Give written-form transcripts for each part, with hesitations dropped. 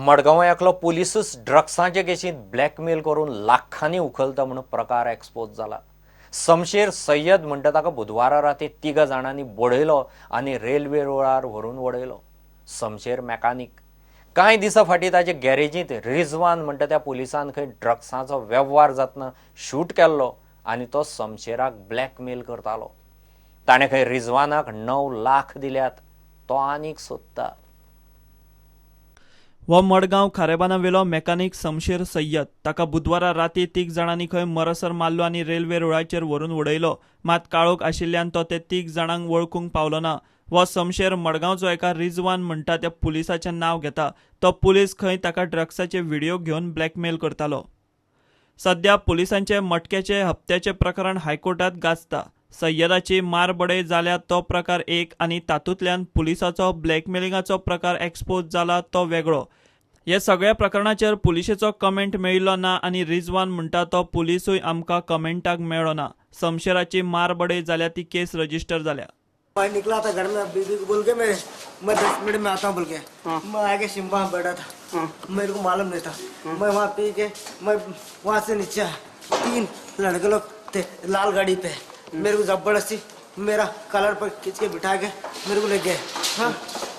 मडगांवां एकलो पुलिसूच ड्रग्सांचे केशींत ब्लॅकमेल करून लाखांनी उखलता म्हणून प्रकार एक्सपोज जाला. समशेर सय्यद म्हणटा ताका बुधवारा राती तिगा जाणांनी बडयलो आनी रेल्वे रुळार व्हरून वडयलो. समशेर मेकानीक. कांय दिसां फाटीं ताचे गॅरेजींत रिजवान म्हणटा त्या पुलिसान खंय ड्रग्सांचो वेव्हार जातना शूट केल्लो आनी तो समशेराक ब्लॅकमेल करतालो. ताणें खंय रिजवानाक 9 लाख दिल्यात. तो आनीक सोदता. हो मडगांव खारेबांदावेलो मेकानीक समशेर सय्यद. ताका बुधवारा राती 3 जाणांनी खंय मरसर मारलो आनी रेल्वे रुळाचेर व्हरून उडयलो. मात काळोख आशिल्ल्यान तो ते 3 जाणांक वळखूंक पावलो ना. हो समशेर मडगांवचो एका रिजवान म्हणटा त्या पुलिसाचें नांव घेता. तो पुलीस खंय ताका ड्रग्साचे व्हिडिओ घेवन ब्लॅकमेल करतालो. सध्या पुलिसांचे मटक्याचे हप्त्याचे प्रकरण हायकोर्टात गाजता. सय्यदाची मारबडय जाल्या तो प्रकार एक आनी तातूंतल्यान पुलिसाचो ब्लॅकमेलिंगाचो प्रकार एक्सपोज जाला तो वेगळो. हे सगळ्या प्रकरणाचेर पुलिशेचो कमेंट मेळिल्लो ना आनी रिजवान म्हणटा तो पुलिसूय आमकां कमेंटाक मेळ्ळो ना. समशेराची मारबडय जाल्या ती केस रजिस्टर जाल्या. मैं निकला था घर में, बीबी को बोल के मैं 10 मिनट में आता हूँ बोल के. मैं आगे सिम्बा बैठा था, मेरे को मालूम नहीं था. मैं वहाँ पी के मैं वहाँ से नीचे आया. 3 लड़के लोग थे लाल गाड़ी पे. मेरे को जबरदस्ती मेरा कलर पर खींच के बिठा के मेरे को ले गए. हाँ,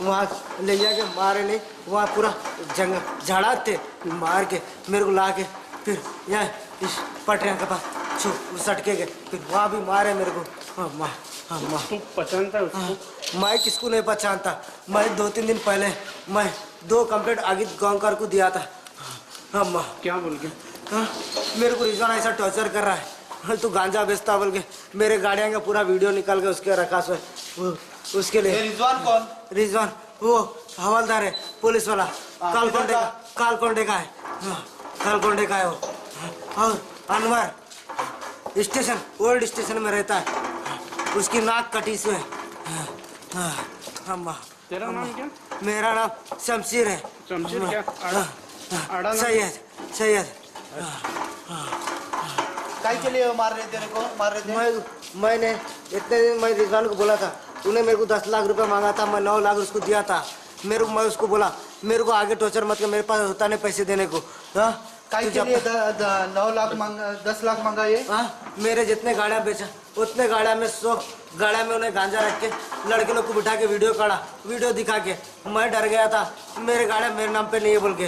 वहाँ ले जाके मारे नहीं, वहाँ पूरा जंगल झाड़ा थे, मार के मेरे को ला के फिर यहाँ इस पटरिया के पास छू सटके गए. फिर वहाँ भी मारे मेरे को. हाँ, माँ, हाँ, माँ. तू पहचानता है उसको? मैं किसको नहीं पहचानता. मैं 2-3 दिन पहले मैं 2 कंप्लेंट आगित गांवकर को दिया था. हाँ, माँ. क्या बोल के? हाँ, मेरे को रिजवान ऐसा टॉर्चर कर रहा है, तू गांजा बेचता बोल के. मेरे गाड़ियां का पूरा वीडियो निकाल के उसके रखा सो उसके लिए. रिजवान कौन? रिजवान वो हवलदार है, पुलिस वाला. कालकोंडे का, कालकोंडे का है. हाँ, कालकोंडे का है वो. और अनवर स्टेशन, ओल्ड स्टेशन में रहता है. उसकी नाक कटी से है. हाँ, हाँ, तेरा नाम क्या? मेरा नाम शमशीर है. शमशीर क्या? आड़ा नाम? सैयद, सैयद. काय के लिए मार रहे तेरे को? मार रहे थे? मैंने इतने दिन मैं रिजवान को बोला था, तूने मेरे को 10 लाख रुपए मांगा था, मैं 9 लाख उसको दिया था. मेरे को मैं उसको बोला मेरे को आगे टॉर्चर मत कर, मेरे पास होता नहीं पैसे देने को. हाँ, काय के लिए 9 लाख मांगा, 10 लाख मांगा ये? हाँ, मेरे जितने गाड़ियाँ बेचा उतने गाड़ियाँ में 100 गाड़ियाँ में उन्हें गांजा रख के लड़के लोग को बिठा के वीडियो काढ़ा, वीडियो दिखा के मैं डर गया था. मेरे गाड़ियाँ मेरे नाम पे नहीं है बोल के.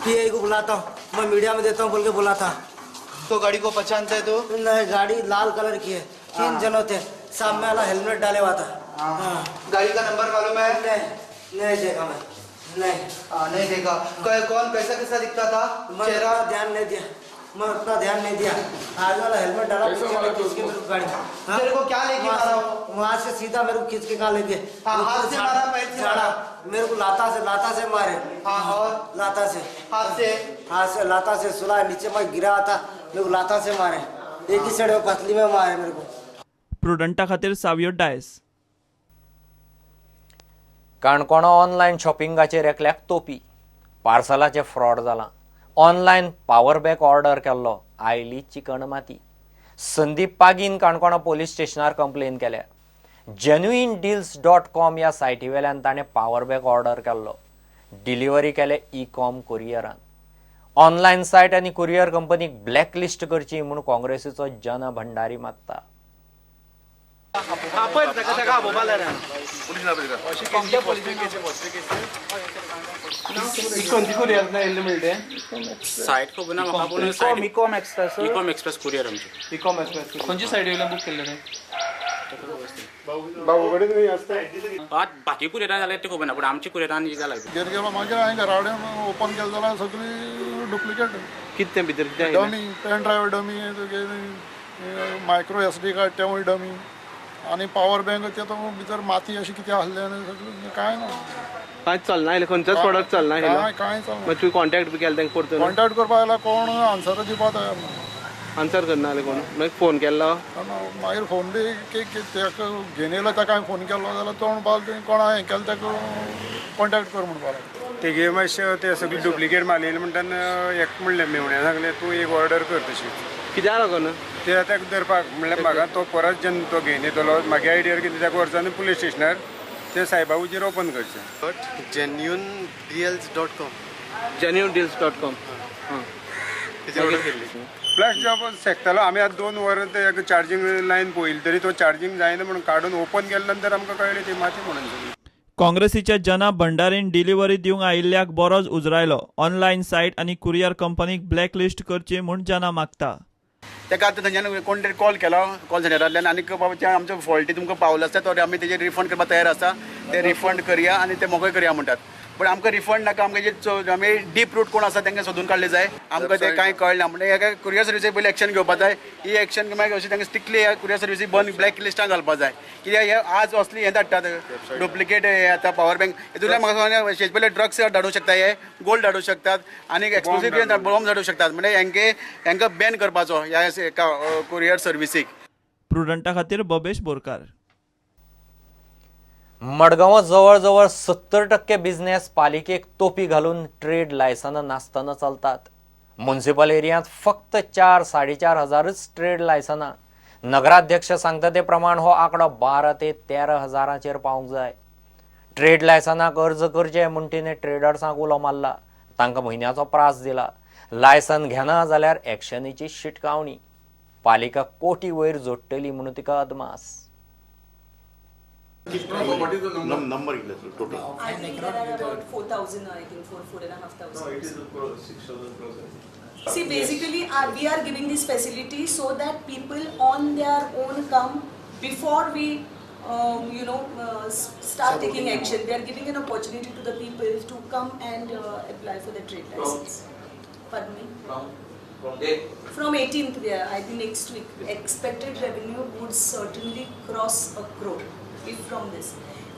पीआई को बुलाता हूँ मैं, मीडिया में देता हूँ बोल के बोला था. तो गाड़ी को पहचानता है तू? नहीं, गाड़ी लाल कलर की है, 3 जनों थे, सामने वाला हेलमेट डाले हुआ था. हाँ। गाड़ी का नंबर मालूम है? नहीं, नहीं देखा मैं, नहीं. हाँ, नहीं देखा. कौन कैसा कैसा दिखता था? चेहरा ध्यान नहीं दिया, मैं उतना ध्यान नहीं दिया. आगे वाला हेलमेट डाला, पीछे वाला खींच के मेरे को गाड़ी. हाँ? तेरे को क्या लेके मारा वो? वहाँ से सीधा मेरे को खींच के कहाँ लेके? हाँ, हाथ से मारा, पैर से मारा? मेरे को लाता से, लाता से मारे. हाँ, और? लाता से. हाथ से? हाथ से, लाता से सुला, नीचे मैं गिरा था, मेरे को लाता से मारे. एक ही साइड में पतली में मारे मेरे को. प्रुडंटा खातीर सावियो डायस. काणकोणा ऑनलायन शॉपिंगाचेर एकल्याक तोपी. पार्सलाचें फ्रॉड जालां. ऑनलायन पावर बँक ऑर्डर केल्लो, आयली चिकण माती. संदीप पागीन काणकोणा पोलीस स्टेशनार कंप्लेन केल्या. genuinedeals.com ह्या सायटी वेल्यान ताणें पावर बँक ऑर्डर केल्लो. डिलिव्हरी केले ई कॉम कुरियरान. ऑनलायन सायट आनी कुरियर कंपनीक ब्लॅकलिस्ट करची म्हूण काँग्रेसीचो जन भंडारी मागता. सायट खबर ना म्हाका, पूण इकॉम एक्सप्रेस, इकॉम एक्सप्रेस कुरियर आमची. इकॉम एक्सप्रेस खंयची सायडी वयल्यान बूक केल्लें तें? बाकी कुरियरान जाल्यार तें खबर ना, पूण आमच्या कुरियरान जाला. घेर गेलो मागीर हांवें घरा कडेन ओपन केलें जाल्यार सगळी डुप्लिकेट. कितें तें भितर कितें? डमी पेन ड्रायव्ह डमी, तुगे मायक्रो SD card तेवूय डमी, आनी पावर बँक ते तो भितर माती अशी कितें आसलें आनी सगळें कांय ना. कांयच चलना आयलें, खंयचोच प्रोडक्ट चलना आयलो. कांय कांय चलना. मागीर तुवें कॉन्टेक्ट बी केलें तांकां परतून? कॉन्टेक्ट करपाक जाल्यार कोण आन्सर दिवपाक तयार ना. आन्सर करना जालें कोण? मागीर फोन केल्लो? मागीर फोन बी ताका घेवन येयलो ताका हांवें फोन केल्लो जाल्यार तो म्हणपाक लागलो कोणा हें केलें ताका कॉन्टेक्ट कर म्हणपाक लागलो. तेगे मातशें ते सगळी डुप्लिकेट माल येयले म्हणटना एक म्हणलें मेवण्या सांगलें तूं एक ऑर्डर कर तशी. कित्याक लागून? ते ताका धरपाक म्हणल्यार म्हाका तो परत जेन्ना तो घेवन येतलो म्हागे आयडियार कितें ताका व्हरचो आनी पुलीस स्टेशनार तें सायबा उजीर ओपन करचें. genuinedeals.com genuinedeals.com. तेजेर ऑर्डर केल्ली. प्लस जॉब शेकतालो आमी आतां 2 वरां ते चार्जींग लायन पळयली तरी तो चार्जींग जायना म्हणून काडून ओपन केले नंतर आमकां कळ्ळें ती माती म्हणून सगळी. काँग्रेसीच्या जना भंडारीन डिलिव्हरी दिवंक आयिल्ल्याक बरोच उजरायलो. ऑनलायन सायट आनी कुरियर कंपनीक ब्लॅकलिस्ट करची म्हूण जना मागता. ताका आतां थंयच्यान कोण तरी कॉल केलो कॉल सेंटरांतल्यान आनी बाबा ते आमचो फॉल्टी तुमकां पावलो आसता तो आमी तेजेर रिफंड करपाक तयार आसा, ते रिफंड करया आनी ते मोकळे करया म्हणटात. बट आमकां रिफंड नाका, आमकां जे आमी डीप रूट कोण आसा तांकां सोदून काडले जाय. आमकां ते कांय कळना म्हणजे ह्या कुरियर सर्विसीक पयलीं एक्शन घेवपाक जाय. ही एक्शन मागीर अशी तांकां स्ट्रिक्टली ह्या कुरियर सर्विसीक बंद ब्लॅक लिस्टान घालपाक जाय. कित्याक हे आज असली हें धाडटात डुप्लिकेट हे आतां पावर बँक हितूंतल्यान म्हाका सांग पयलीं ड्रग्स धाडूंक शकता, हे गोल्ड धाडूंक शकतात आनी एक्सप्लोसीव बॉम्ब धाडूंक शकतात. म्हणजे हेंकां बॅन करपाचो ह्या कुरियर सर्विसीक. प्रुडंटा खातीर बबेश बोरकार. मडगांवां जवळजवळ 70% बिझनेस पालिकेक तोपी घालून ट्रेड लायसनां नासतना चलतात. म्युनिसिपल एरियांत फक्त 4-4.5 हजारच ट्रेड लायसनां. नगराध्यक्ष सांगता ते प्रमाण हो आंकडो 12 ते 13 हजारांचेर पावंक जाय. ट्रेड लायसनाक अर्ज करचे म्हूण तिणें ट्रेडर्सांक उलो मारला, तांकां म्हयन्याचो प्रास दिला. लायसन घेना जाल्यार एक्शनीची शिटकावणी. पालिका कोटी वयर जोडटली म्हणून तिका अदमास. What is the number total? I think there are about 4,000, I think 4,500. No, it is 6,000 crores. See, basically, we are giving this facility so that people on their own come before we, start taking action. We are giving an opportunity to the people to come and apply for the trade license. Pardon me? From date? From 18th, yeah, I think next week. Expected revenue would certainly cross a crore. If from this.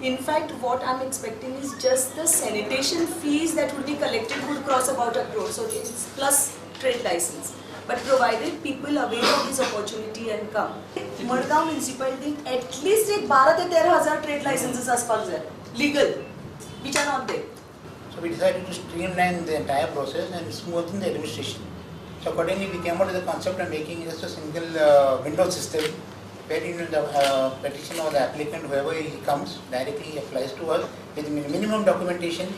In fact, what I'm expecting is just the sanitation fees that would be collected would cross about a crore. So it's plus trade license. But provided people avail of this opportunity and come. Madgaon municipality at least 12 ते 13 हजार trade licenses asपाक जाय, legal, which are not there. So we decided to streamline the entire process and smoothen the administration. So accordingly, we came out with the concept of making just a single window system, wherein the petitioner or the applicant, whoever he comes, directly he applies to us with minimum documentation.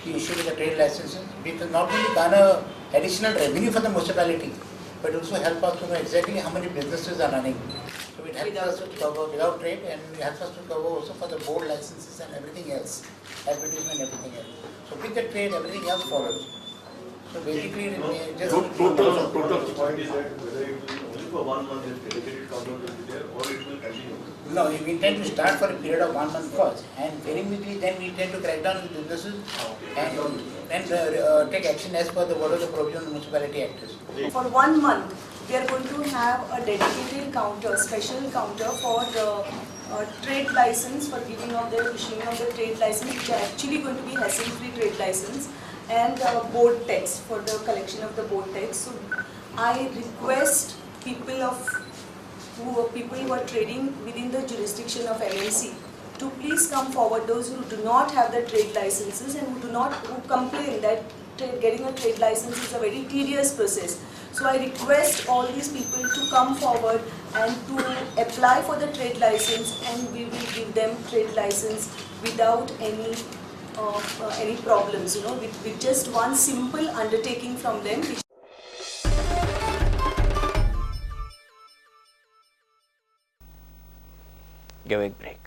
He issues the trade licenses. We will not only garner additional revenue for the municipality, but also help us to know exactly how many businesses are running. So it helps us to cover without trade, and it helps us to cover also for the board licenses and everything else, advertisement and everything else. So with the trade, everything else follows. So basically, just total point is that whether it will only for 1 month is dedicated counter will be there, or it will continue. No, we intend to start for a period of 1 month first, and very quickly then we intend to crack down on the businesses and take action as per the word of the provision of the Municipality Act. For 1 month, we are going to have a dedicated counter, special counter for trade license, for giving of the issuing of the trade license, which are actually going to be hassle-free trade license, and board tax for the collection of the board tax. So I request people who are trading within the jurisdiction of MMC to please come forward, those who do not have the trade licenses and who complain that getting a trade license is a very tedious process. So I request all these people to come forward and to apply for the trade license, and we will give them trade license without any problems, you know, with just one simple undertaking from them. Give a break.